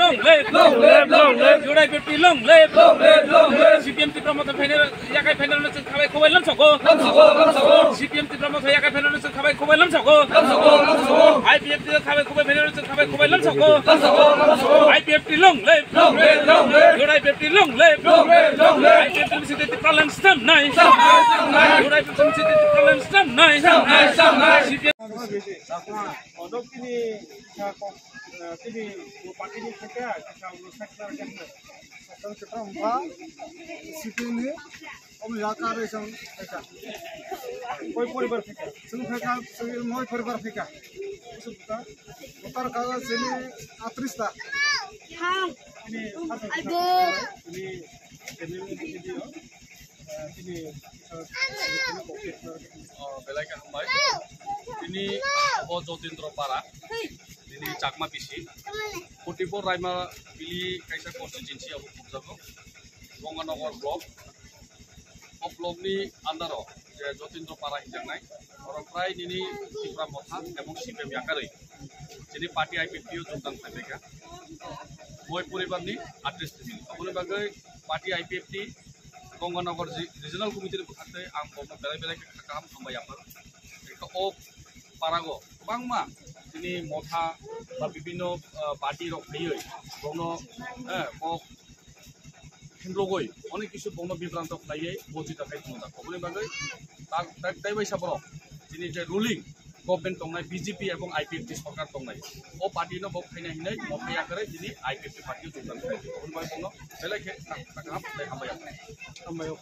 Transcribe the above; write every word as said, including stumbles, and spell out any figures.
Long live! Long live! Long live! Jorai Bepti long live! Long live! Long live! C P M Tipra Motha phainai, yakai phainai no chwng khabai khubai lamsoko. Lamsoko! Lamsoko! C P M Tipra Motha yakai phainai no chwng khabai khubai lamsoko. Lamsoko! Lamsoko! I P F T khabai khubai phainai no chwng khabai khubai lamsoko. Lamsoko! Lamsoko! I P F T long live! Long live! Long live! Jorai Bepti long live! Long live! Long live! I P F T msite Tipraland stamp nai. Stamp nai! Stamp nai! Jorai Bepti msite Tipraland stamp nai. Stamp nai! Stamp nai! C P M Odok tini, ah, kok, ah, tini party ni theke, kisa ulo sakna khe. Sasang Tipra Motha, C P M ni, omo yakar isang theke. Koi poribar theke. Sung theke, sung moi poribar theke. Usuk ta, voter kaga sini atris ta. Ini, Aibo. Ini, ini, ini, ini, Belai khe hambai. Tini bo Jotindra Para, tini Chakma bisi. Forty four Raima Bili kaisa constituency abo khumjago. Ganganagar block. O block ni under o je Jotindra Para hinjaknai. Oro prai nini Tipra Motha ebong C P M yakarwi. Chini party I P F T o jogdan khlaibaikha. Moi poribar ni atris family. Aboni bagwi party I P F T Ganganagar ji-, Regional Committee ni bwkhak tei ang bono belai belai khe kha-, kaham hambai yaphar. Ekha o parago kwbangma tini motha ba bibinno, ah, party rok phaiwi bono, eh, kok himlogwi onek kisu bono bibranto khlaiwi bojita khai tongo. Oboni bagwi ta-, ta-, taibaisa borok tini je ruling government tongnai, B J P ebong I P F T sorkar tongnai. O party no bo khaina hinwi motha yakarwi tini I P F T party o jogdan khlai. Oboni bagwi bono belai khe kha-, kha-, kaham tei hambai yaphar. Hambai o.